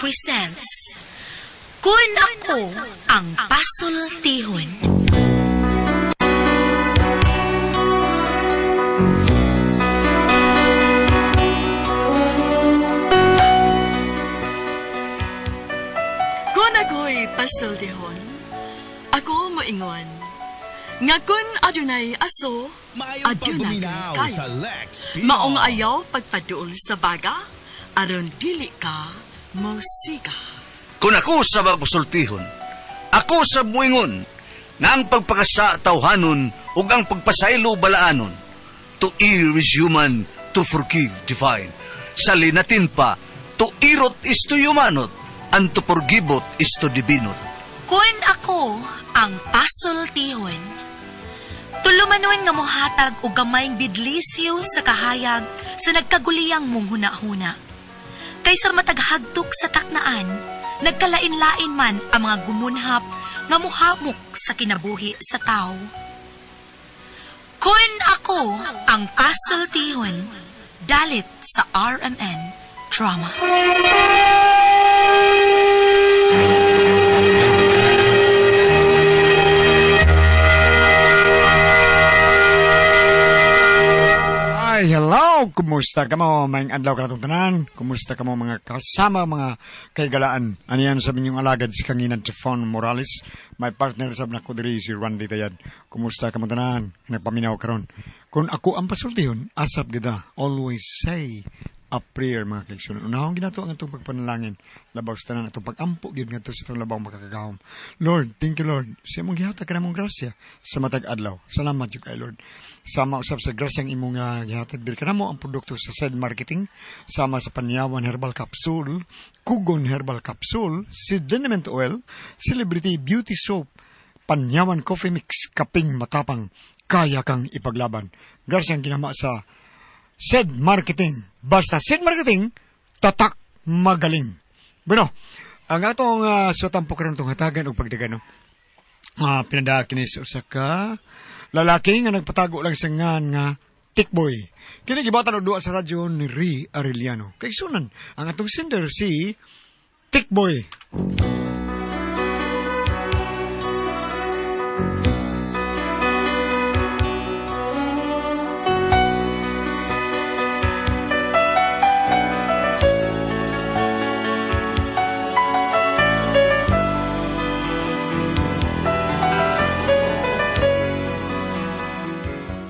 presents Kun Ako Ang Pasultihon. Kung ako'y pasultihon, ako moingon, nga kun adunay aso, Maayong adunay pagbuminaw kayo. sa Lex Pino. Maong ayaw pagpaduol sa baga, aron dili ka mosiga. Kung ako sa magpasultihon, ako sa muingon, nga ang pagpakasa tawhanon ug ang pagpasaylo balaanon. To err is human, to forgive divine. Sa linatin pa, to irot is to humanot, and to forgivot is to divinot. Kun ako ang pasultihon. Tulumanon nga mohatag og gamayng bidlisyo sa kahayag sa nagkaguliyang mong hunahuna. Kaysa mataghagtok sa taknaan, nagkalain-lain man ang mga gumunhap nga muhamok sa kinabuhi sa tao. Kun ako ang pasultihon, dalit sa RMN Drama. Ay, hello! Kumusta ka mo? May adlaw ka na itong tanan. Kumusta ka mo mga kasama, mga kaigalaan? Ano yan sa inyong alagad si Kanginan Tifon Morales. My partner sa nako diri si Randy Tayad. Kumusta ka mo tanan? Nagpaminaw karon. Kung ako ang pasultihon, asap gida. Always say a prayer mga kaigsunan. Unahon ginato ang atong pagpanalangin. Labaw sa tanan atong pagampo gyud ngadto sa atong labaw makakagahom. Lord, thank you Lord. Sa imong gihatag ka namong grasya sa matag adlaw. Salamat jud kay Lord. Sama usab sa grasyang imong gihatag diri kanamo ang produkto sa Sed Marketing sama sa Panyawan Herbal Capsule, Kugon Herbal Capsule, Sediment Oil, Celebrity Beauty Soap, Panyawan Coffee Mix, kaping matapang, kaya kang ipaglaban. Grasyang ginama sa Sed Marketing. Basta Sed Marketing, tatak magaling. Bueno, ang atong sutampo karon tong hatagan og pagdagan no. Pinada kini sa usa ka lalaki nga nagpatago lang sa ngan nga Tikboy. Kini gibatan og duwa sa radyo ni Ri Arellano. Kay sunan ang atong sender si Tikboy.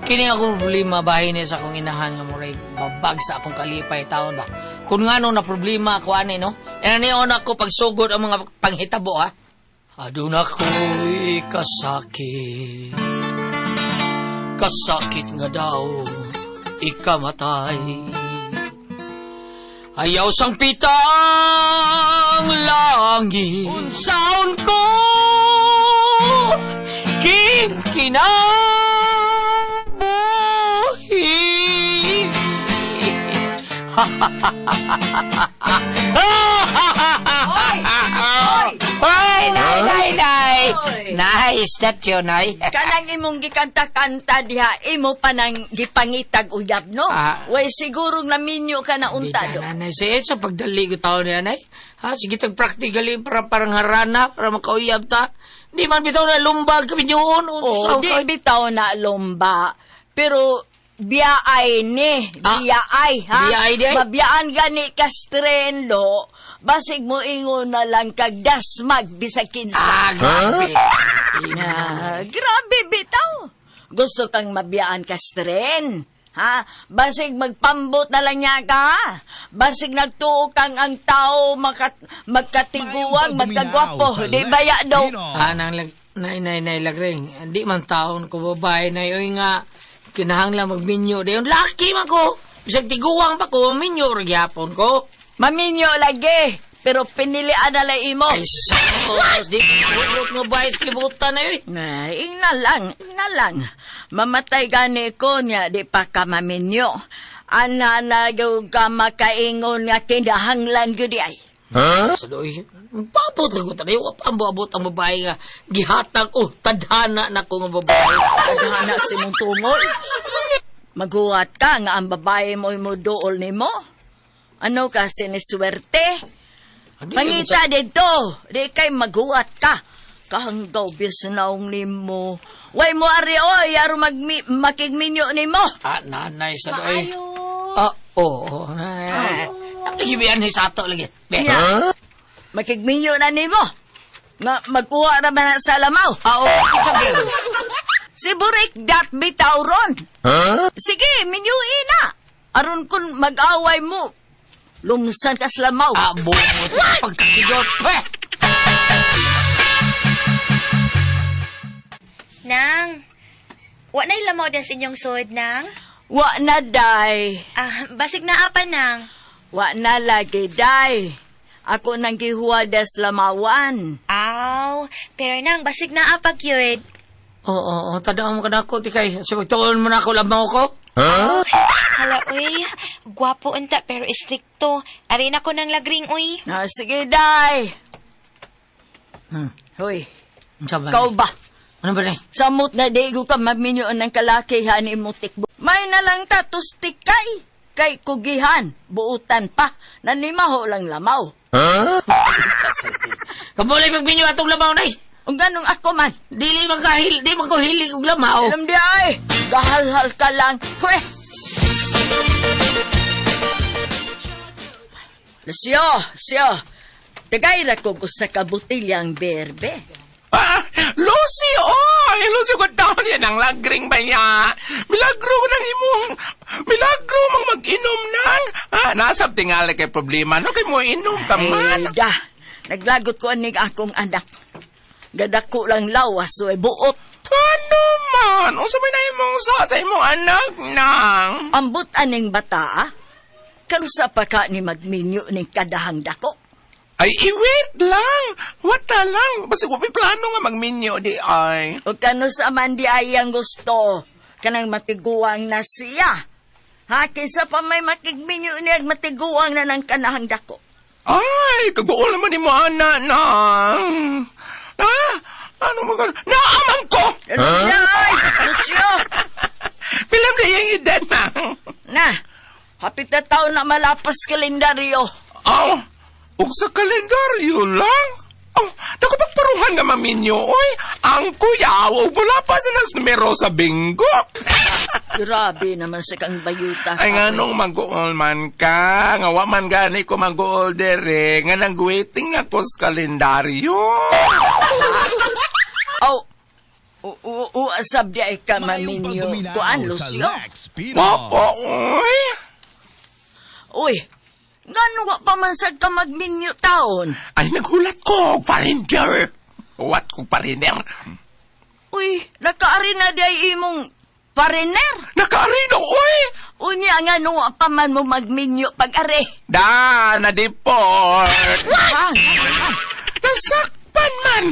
Kini akong problema bahin ni sa akong inahan nga murag babag sa akong kalipay taon ba. Kung ngano na problema ako ani no. Ina niyon ako pagsugod ang mga panghitabo ha. Aduna ko'y kasakit. Kasakit nga daw ikamatay. Ayaw sang pitang langit. Unsaon ko king kinabuhi. Hoy! Hoy! Hoy, nay, nay, nay. Hoy! Nay, is that you, nay? Kanang imong gikanta-kanta diha, imo pa nang gipangitag uyab, no? Ah. Way sigurong naminyo ka na unta, do. Hindi na, nanay. Sa pagdali ko taon niya, nay. Ha, sige, tag-practically para parang harana, para makauyab ta. Di man bitaw na lumbag kami yun. Oh, di bitaw na lomba. Pero biyaay ni, Ah. biyaay, ha? Biyaay di ay? Mabiyaan gani ka stren, lo. Basig mo ingon na lang kag dasmag bisag kinsa. Ah, grabe. Ah, grabe bitaw. Gusto kang mabiyaan ka stren. Ha? Basig magpambot na lang niya ka. ha? Basig nagtuo kang ang tao magkatiguang, Maayong pagduminaw magkagwapo. sa Di Lex baya daw. Pino. Ah, nang lag, nay, nay, nay, lagring. Di man taon ko babae, nay, oy nga, kinahanglan magminyo. Di yun, laki man ko. Bisag tiguang pa ko, minyo, gyapon ko. Maminyo lagi. Pero pinilian na lang imo. Ay, sus, di ko nga bahay sa kalibutan na yun. Ay, ingna lang, ingna lang. Mamatay gani ko niya, di pa ka maminyo. Ana na gyud ka makaingon nga kinahanglan gyud di ay. Sa doy, pabot lang ko tayo. Wa pa ang ang babae nga gihatag oh tadhana na ko nga babae. Tadhana si mong tungol. Maghuwat ka nga ang babae mo'y muduol nimo. Ano ka siniswerte? Pangita dito. Di kay maghuwat ka. Kahanggaw bis naong nimo. Way mo ari oy, aron makigminyo nimo. Ah, nanay sa doy. Ah, oo. Oh, Nagibian ni Sato lagi. Be. Nya. Makigminyo na nimo. Nga magkuha ra man na sa lamaw. Ah, oo. It's okay. Si Burik dat bitaw ron. Sige, minyuin na. Aron kun mag-away mo, lumsan kas lamaw. Ah, bungot sa pagkakidot. Peh! Nang, wa na'y lamaw din sa inyong sod, Nang? Wa na, day. Ah, basig na apa, Nang. Wa na lagi, day. Ako nang gihuwa des lamawan. Aw, pero Nang, basig na apa, gyud. Oo, oo. Tadaan mo ka na ako, tikay. So, tuon mo na ako lamaw ko. Hala, uy. Gwapo unta, pero istrikto. Arin ako ng lagring, uy. Ah, sige, day. Hoy, Unsa ba? ikaw ba? Ano ba ni? Samot na di ko ka maminyo ng kalakihan ni tikbo. May na lang tatos tikay. Kay kugihan, buutan pa. Nanimaho lang lamaw. Kabulay magbinyo atong lamaw, nay. Ang ganong ako man. Dili man kahil, di man ko hilig og lamaw. Alam di ay, gahalhal ka lang. Hwe! Siyo, siyo. Tagay ra ko sa kabutilyang berbe. Ah, Lucy, oy! Lucy, ko taon yan ang lagring ba niya? Milagro ko ng imong, milagro mang mag-inom nang. Ah, nasab tingali kay problema, no? Kay mo inom ka man. Ay, da. Naglagot ko aning akong anak. Gadako lang lawas, so ay buot. Ano man? Unsa may na imong sa imong anak nang? Ambot aning bata, ah. Karusa pa ka ni magminyo ning kadahang dako. Ay, i-wait lang. Wata lang. Basta kung may plano nga magminyo di ay. O kano sa man di ay ang gusto, kanang matiguang na siya. Ha, kinsa pa may makigminyo niya matiguang na ng kanahang dako. Ay, kaguol naman ni mo, anak nang. Ah, ano mo ka? Naaman ko! Huh? Ay, Lucio! Pilam na yung edad nang. Na, hapit na taon na malapas kalendaryo. Aw, ug sa kalendaryo lang. Oh, dako pagparuhan nga maminyo, oy. Ang kuya, og wala pa sa nas numero sa bingo. Grabe naman sa kang bayuta. Ay nganong mag-uol man ka, nga wa man gani ko mag-uol dere, nga nang waiting na ko sa kalendaryo. Aw, usab di ay ka maminyo. Kuan, Lucio? Wapo, oy. Uy, ngano wa pa man sad ka magminyo taon? Ay naghulat ko, foreigner. Wat ko foreigner. Uy, nakaari na di ay imong foreigner. Nakaarino, oy. Unya nga no wa pa man mo magminyo pag-ari. Da, na-deport. Ha? Ngano man? Nasakpan man.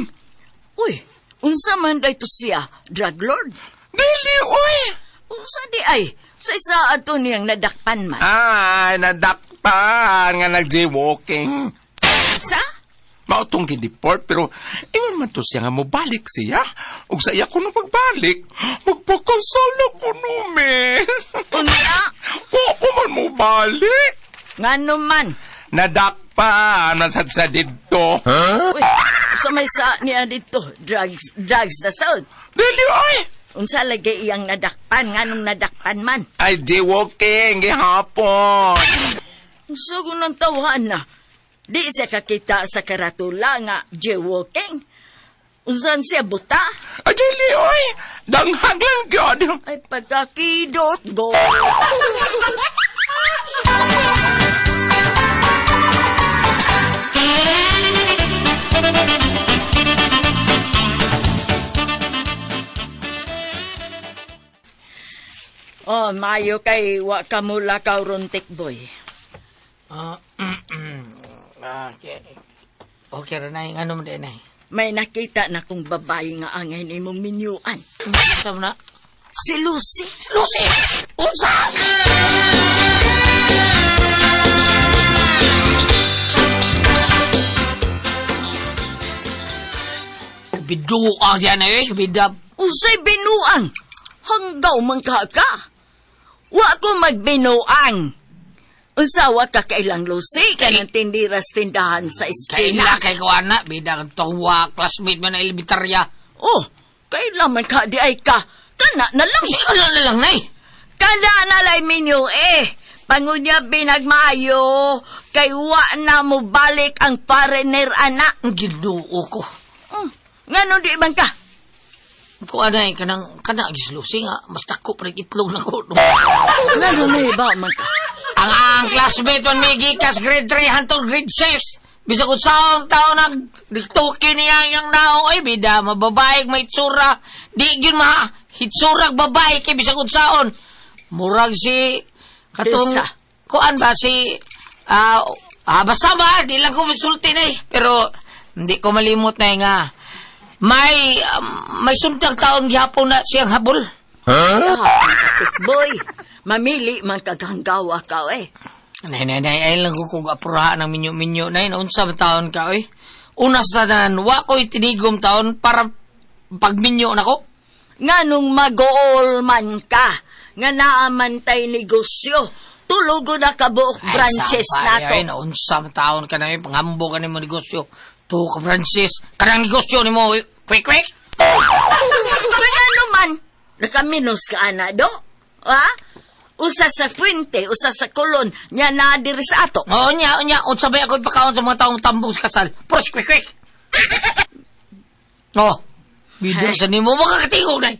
Uy, unsa man day to siya? Drug lord? Dili, oy. Unsa di ay? Sa isa ato niyang nadakpan man. Ay, nadakpan nga nag-jaywalking. Sa? Mautong gideport pero ingon man to siya nga mobalik siya. Ug sa iya kuno pagbalik, magpakasal na kuno me. Unya? Wa ko man mobalik. Ngano man? Nadakpan man sad sa didto. Uy, sa may sa niya dito, drugs, drugs na sold. Dili oy. Unsa lagi iyang nadakpan, nganong nadakpan man? Ay jaywalking gihapon. Unsa ko nang tawahan na? Di siya kakita sa karatula nga jaywalking. Unsan siya buta? Ay dili oy. Danghag lang gyud. Ay pagkakidot go. Oh, mayo kay wa ka mula ka ron boy. Okay. Okay ra nay, ngano man di nay. May nakita na kong babae nga angay nimong minyuan. Unsa man na? Si Lucy. Si Lucy! Unsa? Biduang siya na eh, bidab. Unsay binuang? Hanggaw man ka ka. Wa ko magbinuang. Unsawa ka kailang Lucy kanang tindiras tindahan sa Kaila iskina. kay ko ana, bida kang tuwa, classmate mo na elementarya. Oh, kailan man ka di ay ka. Kana na lang. Kasi kana na lang, nay. Kana na lang minyo eh. Pangunya binagmayo, kay wa na mo balik ang foreigner anak. Ang ginoo ko. Ngano di man ka? Ko anay kanang kana gis Lucy nga mas dako pa rin itlog na ko. Ngano may ba man ka? Ang classmate man may gikas grade 3 hantod grade 6. Bisag kung saong taon nag diktuki niya yang nao ay bida mababae may itsura. Di gyud ma hitsurag babae kay bisag kung saon. Murag si katong Kinsa? kuan ba si basta ba di lang ko misulti na eh. Pero hindi ko malimot na eh nga may may suntang taon gihapon na siyang habol. Ah, boy, mamili man kag hanggawa ka eh. Nay, nay, nay, ay lang ko kung apurahan ng minyo-minyo. Nay, naunsa ba taon ka, oy? Una sa tanan, wa ko'y tinigom taon para pagminyo na ko. Nganong mag-ool man ka, nga naaman tay negosyo, tulugo na kabuok branches Ay, nato. Ay, naunsa man taon ka na, eh, panghambog ka nimo negosyo. Tuo ka branches. Kanang negosyo nimo, eh, quick, quick. Kaya man, nakaminos ka ana do? Ha? Usa sa Fuente, usa sa Colon, nya na diri sa ato. Oo, nya, nya, unsa ba ako ipakaon sa mga taong tambong sa kasal? Pros, quick, quick. Oh, bidyo Ay. sa nimo, makakatingog na.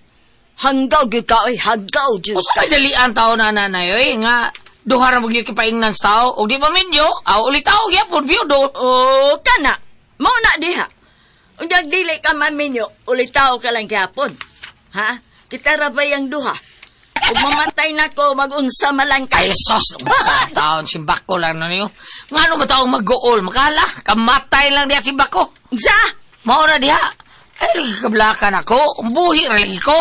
Hanggaw gyud ka oy, hanggaw gyud Usa ka. may dalian tao na nanay, oy, nga, duha ra magyud kipaingnan sa tao, og di pa minyo, aw ulit tao gyapon biyudo. Oh, kana. Mao na diha. Unyag dili ka maminyo, ulitaw ka lang gyapon. Ha? Kita ra ba yang duha? Ug mamatay na ko, magunsa malang ka. Ay sos, unsa taon simbako lang na niyo. Ngano ba taong mag-gool? Makala, kamatay lang diha simbako. Sa? Mao na diha. Ay, kablakan ako. Buhi ra lagi ko.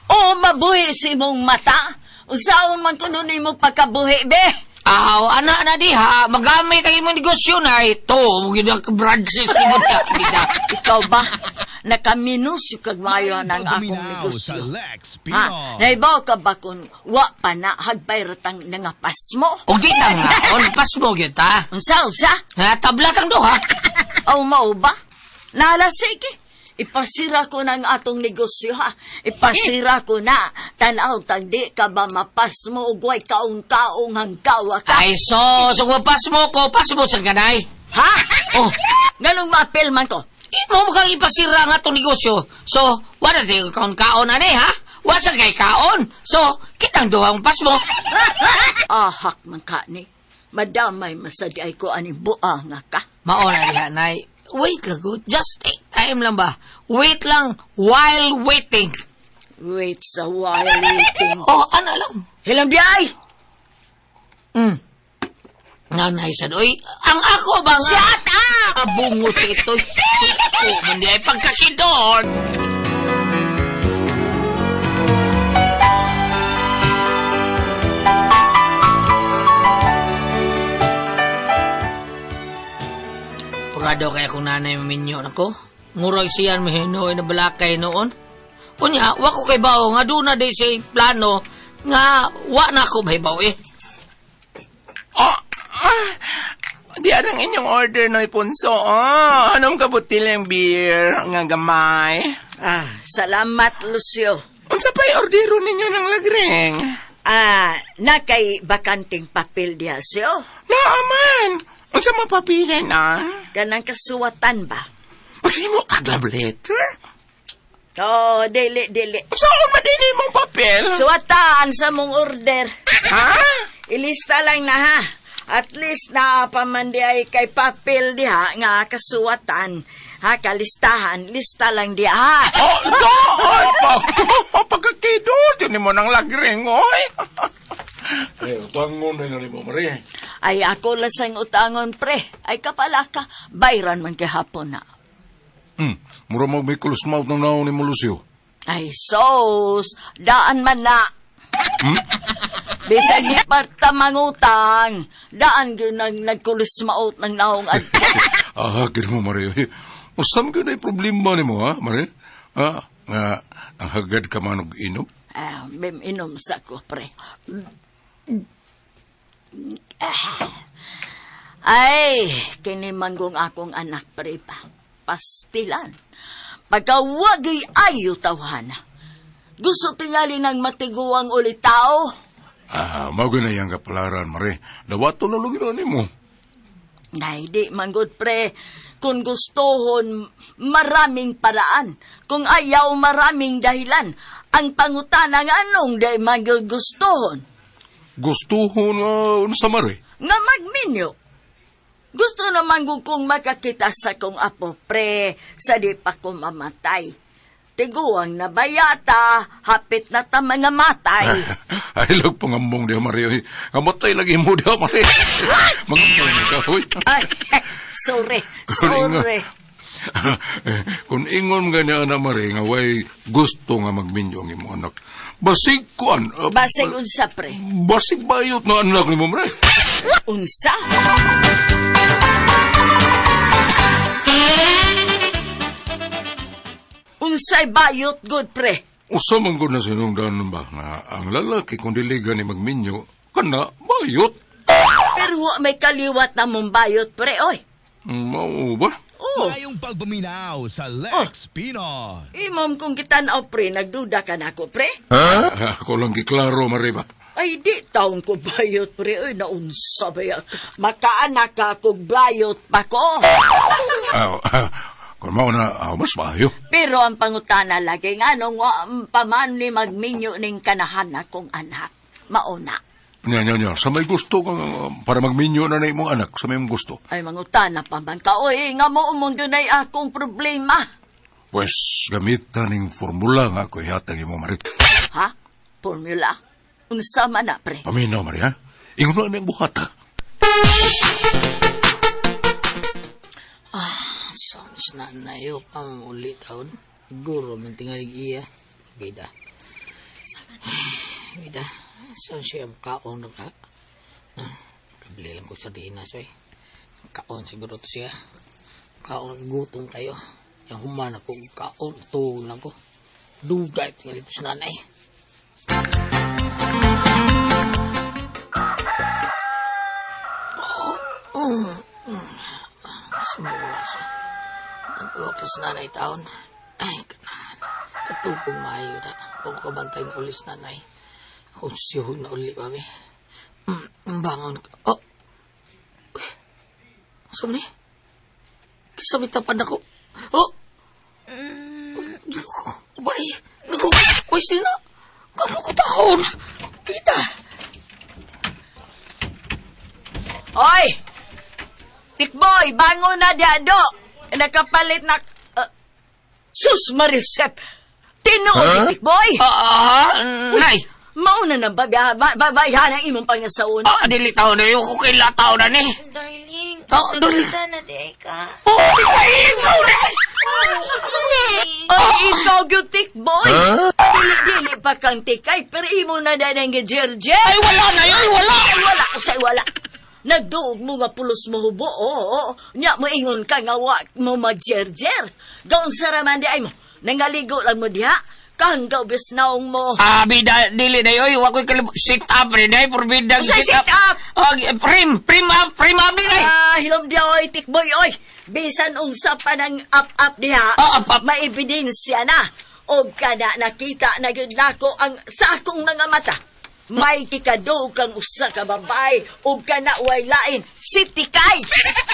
O mabuhi si imong mata. Unsaon man kuno nimo pagkabuhi be? Aw, ana na diha, magamit ang imong negosyo na ito. Gyud ang branches ni mo diha. Bida. Ikaw ba? Nakaminus yung kagmayo ng akong negosyo. Ha? Naibaw ka ba kung wa pa na hagbay ratang nangapas mo? Og di ta nga, on pas mo gyud ta. Unsa, unsa? Ha, tabla tang duha. Aw mao ba? Nala, sige. Ipasira ko na ang atong negosyo ha. Ipasira ko na. Tanaw tag di ka ba mapas mo ug way kaong-kaong hanggawa ka? Ay, so, so kung pas mo ko, pas mo sa ganay. Ha? Oh, Nganong maapil man ko? imo mo kang ipasira nga itong negosyo. So, wala tayo kaon-kaon ani, ha? Wala sa kay kaon. So, kitang duha mong pas mo. Ahak man ka ni. Madamay masadi ay ko ani buanga ka. Mauna diha, nay. Wait lang, good. Just take time lang ba? Wait lang while waiting. Wait sa while waiting. Oh, ano lang? Hilang biyay! Nanay sad, oy, ang ako ba nga? Shut up! Abungo sa ito. Suko, man di ay pagkakidon. Purado kaya kung nanay maminyo nako. Murag siyan mahinoy na balakay noon. Unya, wa ko kay bao nga doon na day say plano nga wa na ako mahibaw eh. Oh, ah, di anang inyong order, Noy Punso. Oh, anong kabutil yung beer nga gamay? Ah, salamat, Lucio. Unsa pa'y ordero ninyo ng lagring? Ah, na kay bakanting papel diha siyo. Naaman! Unsa mapapilin, ah? Kanang kasuwatan ba? Maghimo kag love letter? Oh, dili, dili. Unsaon man din imong papel? Suwatan sa mong order. Ha? Ilista lang na ha. At least na pamandi ay kay papel diha nga kasuwatan. Ha, kalistahan, lista lang diha. Ha. Oh, doon pa! Pagkakido, yun mo ng lagring, oy! Eh, utangon na ni mo, Marie. Ay ako lasang utangon pre. Ay kapala ka, bayran man kay hapon na. Mura mag may kulusmaut ng naon ni mo, Lucio. Ay sos, daan man na. Bisag di pa ta mangutang, daan gyud nag nagkulismaot ng naong adto. Ah, gid mo, Marie. Usam gyud ay problema ni mo, ha, Marie? Ha? Nga, ang hagad ka man og inom? Ah, mem inom sa ko pre. Ay, kini man gong akong anak pre pa. Pastilan. Pagkawagay ayo tawhana. Gusto tingali ng matiguang ulit tao. Ah, mao na yang kapalaran, Mare. Dawato na lang gina nimo. Nay, di man gud pre. Kung gustohon, maraming paraan. Kung ayaw, maraming dahilan. Ang pangutana nga anong di man gud gustohon. Gustuhon nga unsa, Mare? Nga magminyo. Gusto naman gud kong makakita sa kong apo, pre, sa di pa ko mamatay. Tiguang na bayata, hapit na ta mga matay. Ay, lag pangambong diha, Mare. Oy. Kamatay lagi mo diha, Mare. Mangambong ka, hoy. Ay, sorry, sorry. Kung ingon gani ana Mare nga way gusto nga magminyo ang imong anak. Basig kuan. Basig unsa, pre? Basig bayot na anak nimo, Mare. Unsa? Unsay bayot good, pre? Usa man gud na sinungdan ba nga ang lalaki kung dili gani magminyo kana bayot. Pero wa may kaliwat na mong bayot, pre, oy. Mao ba? Oh, Mayong pagpaminaw sa Lex Pinoy. imom kung kita pre, nagduda ka na ako, pre. Ako lang giklaro, Mare ba. Ay, di taon ko bayot, pre. Oy, naunsa ba yan? Makaanak ka kog bayot pa ko. Ah, kung mao na mas maayo. Pero ang pangutana lagi nga nung paman ni magminyo ning kanahan akong anak. Mauna. Nya nya nya, sa may gusto ka para magminyo na na imong anak, sa may gusto. Ay, mangutana pa man ka. Oy, nga mo umong dunay akong problema. Pues gamita ning formula nga ako ihatag imo, Mare. Ha? Formula? Unsa man na, pre? Paminaw, Mare, ha? Ingon na ang buhata. Songs na nayo pa uli taon. Siguro man tingalig iya. Bida. Bida. Saan siya kaon na ka? Ah, kabili lang ko sardinas eh. Kaon siguro to siya. Kaon, gutom kayo. Yang human ako, kaon, tuog lang ko. Dugay tingali to sa nanay. Simula siya. Ang uwak sa nanay taon. Ay, kanahan. Katupong maayo na. Ako kabantay na uli sa nanay. Ako sihog na uli, mami. Bangon ko. Oh! Uy! Saan ni? Kisabi tapad ako. Oh! Uy, ko. Uy! Naku! Uy, sino? Kano ko taon? Pita! Oy! Tikboy, bangon na diado. Nakapalit na... Sus, Marisep! Tinuod huh? Tikboy! Ah, nay! Mauna na ba, babayhan ang imong pangasaon? Ah, dili taon na yun. Kung kaila taon na ni. Darling, Oh, darling. kumusta na di ka? Oh, ikaw na! Oy, ikaw gyud Tikboy! Dili-dili pa kang tikay, pero imo na na ng jerjer. Ay, wala na yun! Wala! Ay, wala sa wala. Nagduog mo nga pulos mo hubo, oo. Nya mo ingon ka nga wa mo magjerjer. Gaon sa raman di ay mo. Nangaligo lang mo diha. Kahanggaw bis naong mo. Ah, bida, dili na yun. Wa ko'y kalib... Sit up rin ay. Forbidden Unsay sit up? Ah, frame! Frame up! Frame up din ay! Ah, hilom diha oy, Tikboy oy. Bisan unsa pa ng up-up diha. Ah, up, up. May ebidensya na. Og kada nakita na gyud nako ang sa akong mga mata. May kikadug kang usa ka babae ug kana way lain si Tikay.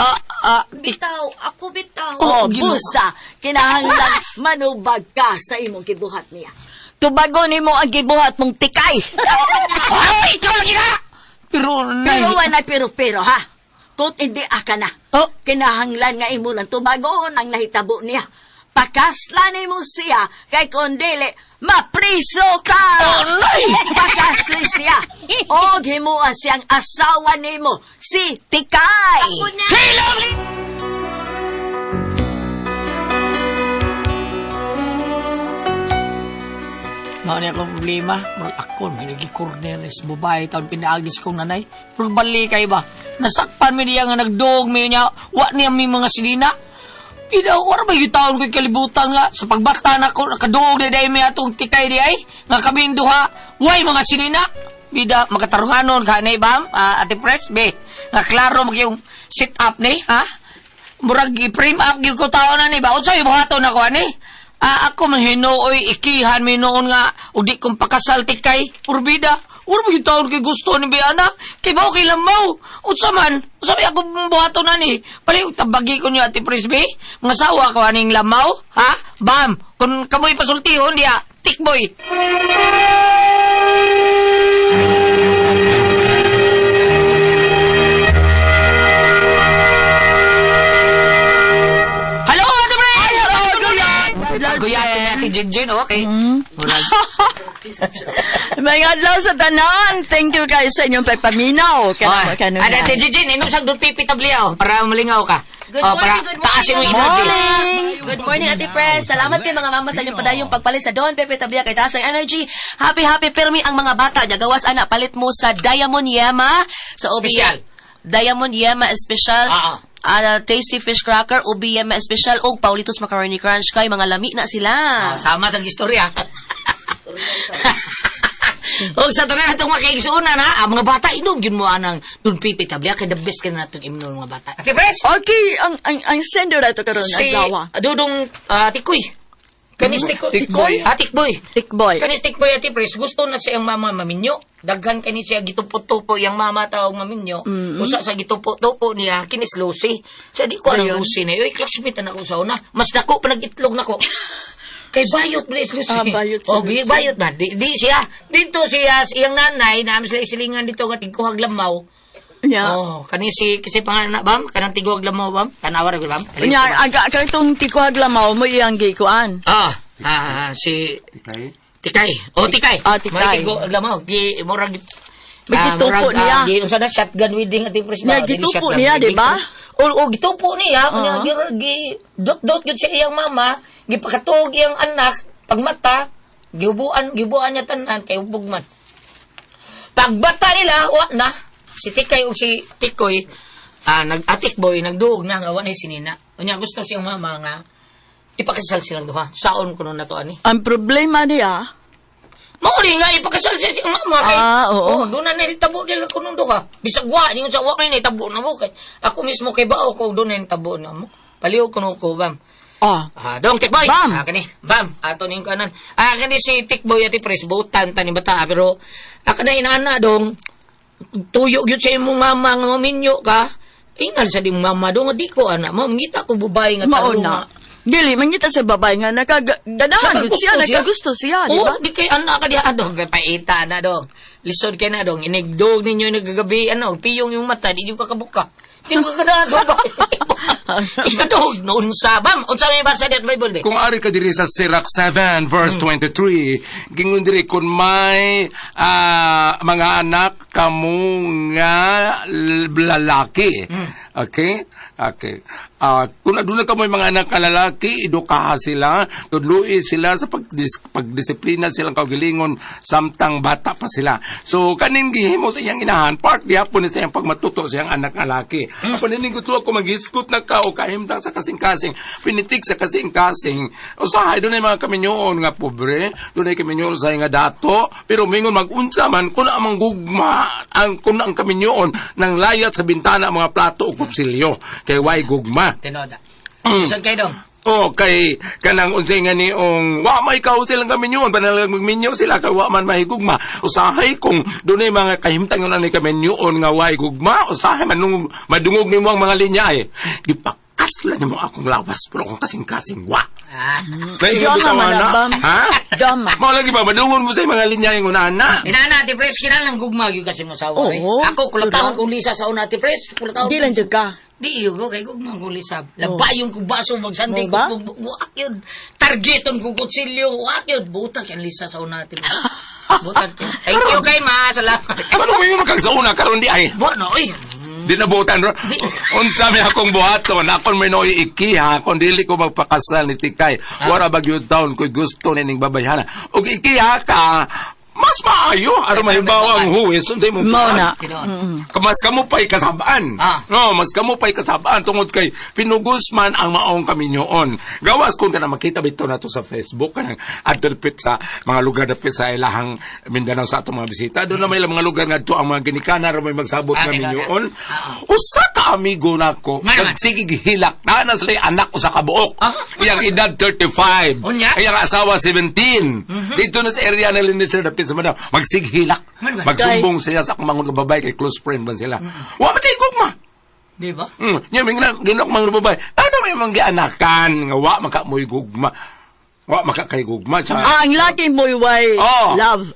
Ah, ah, di... Bitaw, ako bitaw. Oh, Ginoo. busa, kinahanglan manubag ka sa imong gibuhat niya. Tubagon nimo ang gibuhat mong tikay. Ay, ikaw lagi na! Pero, nay... Pero wala pero-pero ha. Kung hindi aka na. Oh. Kinahanglan nga imo lang tubagon ang nahitabo niya. Pakasla nimo siya kay kung dili, mapriso ka. Oh, nay! Pakasli siya. O himua siyang asawa nimo, si Tikay. Ako na. Hilom! Mao ni akong problema. Murag ako, may nagi-corner sa babae taon pinaagis kong nanay. Murag bali kay ba? Nasakpan mi niya nga nagduog mi niya. Wa niya mi mga sinina. Pina, wala ba yung taon ko'y kalibutan nga sa pagbata na ko, nakaduog na dahil mi atong tikay di ay, nga kaming duha, way mga sinina. Bida makatarunganon ka ni bam, Ate Pres, be. Nga klaro mag yung sit up ni, ha? Murag i-frame up gyud ko tao na ni ba? Unsay buhaton nako ani? Ako man hinuoy ikihan mi noon nga ug di kong pakasal tikay purbida. Uro mo yung taon kay gusto ni Biana. Kay ba okay lamaw? Unsa man? Unsa may ako buhaton na ni? Pali tabagi ko niyo Ate Pres, be. Mga sawa ko aning lamaw, ha? Bam, kung kamoy pasultihon diya, tikboy. Hello, Ate Pres! Hello, Guyat! Guyat ni Ate Jinjin, okay. Murag. May adlaw sa tanan. Thank you kayo sa inyong pagpaminaw. Oh, Kanunay. Ano, Ate Jinjin, inom sa doon pipi tabliyaw para malingaw ka. Good Oh, morning, para good morning. taasin mo yung energy. Morning! Good morning, Ate Pres. Salamat kay mga mama sa inyong padayong pagpalit sa Don Pepe Tabia kay taas ang energy. Happy, happy pirmi ang mga bata. Jagawas ana palit mo sa Diamond Yema sa OB. Special. Diamond Yema Special. Ah, Tasty Fish Cracker, OB Yema Special og Paulitos Macaroni Crunch kay mga lami na sila. Oh, sama sa istorya. Og sa tanan natong makaigsuonan ha, ang mga bata inom gyud mo anang Don Pepe Tablia kay the best kay natong imnon mga bata. Ate Pres, Okay, ang sender na ito karon si adlaw. Dudong Tikoy. Kanis Tikoy. Tikboy. Ah, Tikboy. Tikboy. Kanis Tikboy Ate Pres, gusto na siyang mama maminyo. Daghan kani siya gitupo-tupo yang mama taong maminyo. Usa sa gitupo-tupo niya kinis Lucy. Sa di ko anang Ayun. Lucy na. Uy, classmate na ako sa una. Mas dako pa nag-itlog nako. Kay bayot ba is Lucy? Ah, bayot si Oh, Lucy. bayot ba? Di siya. Dito siya, iyang nanay, namin sila isilingan dito nga tigkuhag lamaw. Nya. Oh, kani si kasi pangalan na bam, kanang tigkuhag lamaw bam. Tanawa ra gud bam. Nya, aga katong tikuhag lamaw mo iyang gikuan. Si Tikay? Tikay. Oh, Tikay. Ah, Tikay. May tigkuhag lamaw. Gi murag May gitupo murag, niya. Gi unsa na shotgun wedding ati pres Nya, ba? Dili gitupo shotgun niya, wedding. di ba? O, gitupo niya, Oo. uh-huh. Gi dot-dot gyud siya iyang mama, gipakatuog iyang anak, pagmata, gihubuan niya tanan kay hubog man. Pagbata nila, wa na. Si Tikay ug si Tikoy, nag-atik boy, nagduog na nga wa na sinina. Unya gusto siyang mama nga ipakasal silang duha. Saon kuno na to ani. Ang problema niya, Mao ni nga ipakasal siya siyang mama kay. Ah, oo. Oh, doon na nitabo nila kunong duha. Bisag wa ningon sa wa may nitabo na mo kay. Ako mismo kay bao ko doon na nitabo na mo. Paliw kuno ko bam. ah, Dong Tikboy. Bam. Kani. Bam. Ato ning kanan. Kani si Tikboy ati pres butan tani bata pero aka na inaana dong tuyo gyud sa imong mama nga maminyo ka. Ingal sa di mama dong di ko ana mo mangita ko babae nga mao tarong na. nga. Dili mangita sa babae nga nakaganahan gud siya, nakagusto siya, di ba? Oo, di kay anak ka diha dong, paita na dong. Lisod kay na dong, inigdog ninyo nagagabi ano, piyong yung mata, di yung kakabuka. Di mo kaganahan sa babae. Ikadog, noon sa bam, unsa may basa diat Bible be? Kung ari ka diri sa Sirach 7 verse 23, gingon diri kun may mga anak kamo nga lalaki. Okay? Okay. Kung aduna ka mga anak nga lalaki, edukaha sila, tudloi sila sa pagdisiplina silang kaugalingon samtang bata pa sila. So kaning gihimo sa iyang inahan, part gihapon ni sa iyang pagmatuto sa iyang anak nga lalaki. Apan nining gusto ako maghisgot na ka o kahimtang sa kasing-kasing, pinitik sa kasing-kasing. Usahay dunay mga kaminyoon nga pobre, dunay kaminyoon sa nga dato, pero mingon magunsa man kun ang gugma ang kun ang kaminyoon nang layat sa bintana ang mga plato o kutsilyo kay way gugma. Tinoda. Lisod kay dong. Oh, kay kanang unsay nga niong wa may kaw silang kaminyoon panalag magminyo sila kay wa man mahigugma. Usahay kung dunay mga kahimtang yun ani kaminyoon nga way gugma, usahay manung madungog nimo ang mga linya ay. Gipakasla nimo akong lawas pero akong kasing-kasing wa. Naingon Drama bitaw man ana. na, bam. Ha? Drama. Mao lagi ba madungog mo sa mga linya ingon ana. Inana, Ate Pres, kinahanglan gugma gyud kasi mo sawa. Oo. eh. Ako kulatahon kong Lisa sa una, Ate Pres, kulatahon. Di lang jud ka. Di iyo ko kay gugma kong Lisa. Labayon ko baso magsandi Mo ba? ko buak yun. Targeton ko kutsilyo, buak yun. Butang kay Lisa sa una, Ate Pres. Butang. Thank you kay ma, salamat. Ano mo yung kag sa una karon di ay? Bueno, oy. Di na butan ro. Di. Unsa may akong buhaton, akon may nooy ikiha kon dili ko magpakasal ni Tikay. Wara ba gyud taon ko'y gusto nining babayhana. Ug ikiha ka, mas Mas maayo aron mahibaw ang huwes unsay mong Mao na. Tinuod. Mas kamo pa'y kasabaan. No, mas kamo pa'y kasabaan tungod kay pinugos man ang maong kaminyoon. Gawas kung na makita bitaw nato sa Facebook kanang adto dapit sa mga lugar dapit sa ilahang Mindanao sa atong mga bisita. Doon na may mga lugar ngadto ang mga ginikanan ra may magsabot nga tinuod. minyoon. Usa ka amigo nako Nga naman. nagsigig hilak na na sila anak usa ka buok. Iyang edad 35. Unya? Iyang asawa 17. Dito na sa area na linis sila dapit sa Mindanao. Magsighilak. Ano ba? Magsumbong siya sa akong mga babae kay close friend man sila. Wa man tayo gugma. Di ba? Nya mingna ginok mga babae. Ano may mga gianakan nga wa man ka mo'y gugma. Wa man ka kay gugma siya. Ah, ang laki mo'y way Oh. love.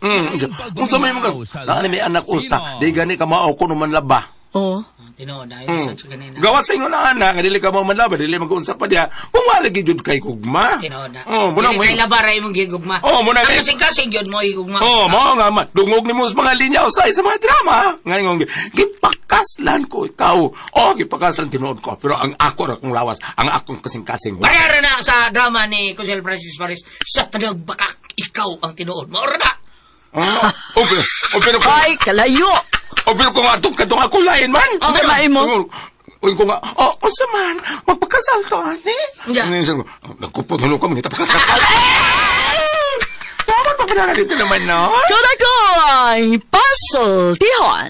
Unsa may mga naa may anak usa, di gani ka mao kuno man laba. Oh. Tinuod na. Sa ganina. Gawas sa ingon na anak, nga dili ka mao man laba, dili mag-unsa pa diha. Kung wala gyud kay gugma. Tinuod na. Oh, muna Dili mo. kay laba ra imong gigugma. Oh, muna Ang kay- kasing-kasing gyud mo gigugma. Oh, mao nga man. Dungog nimo sa mga linya usay sa mga drama. Ngayon gipakaslan ko ikaw. Oh, gipakaslan tinuod ko. Pero ang ako ra kong lawas, ang akong kasing-kasing. Pareha na sa drama ni Consel Francis Paris sa Tanag Bakak, ikaw ang tinuod. Maura na. Oh, oh, pero, oh, pero kung, Ay, kalayo. oh, pero kung atong katong ako lain man. Unsa man imo? Uy, kung nga, oh, unsa man, magpakasal to, ani? Yeah. Ngayon, sabi ko, oh, nagkupot, hulo ka, mangita pagkakasal. Dapat pa dito naman, no? Ko na ko ang puzzle, tihon.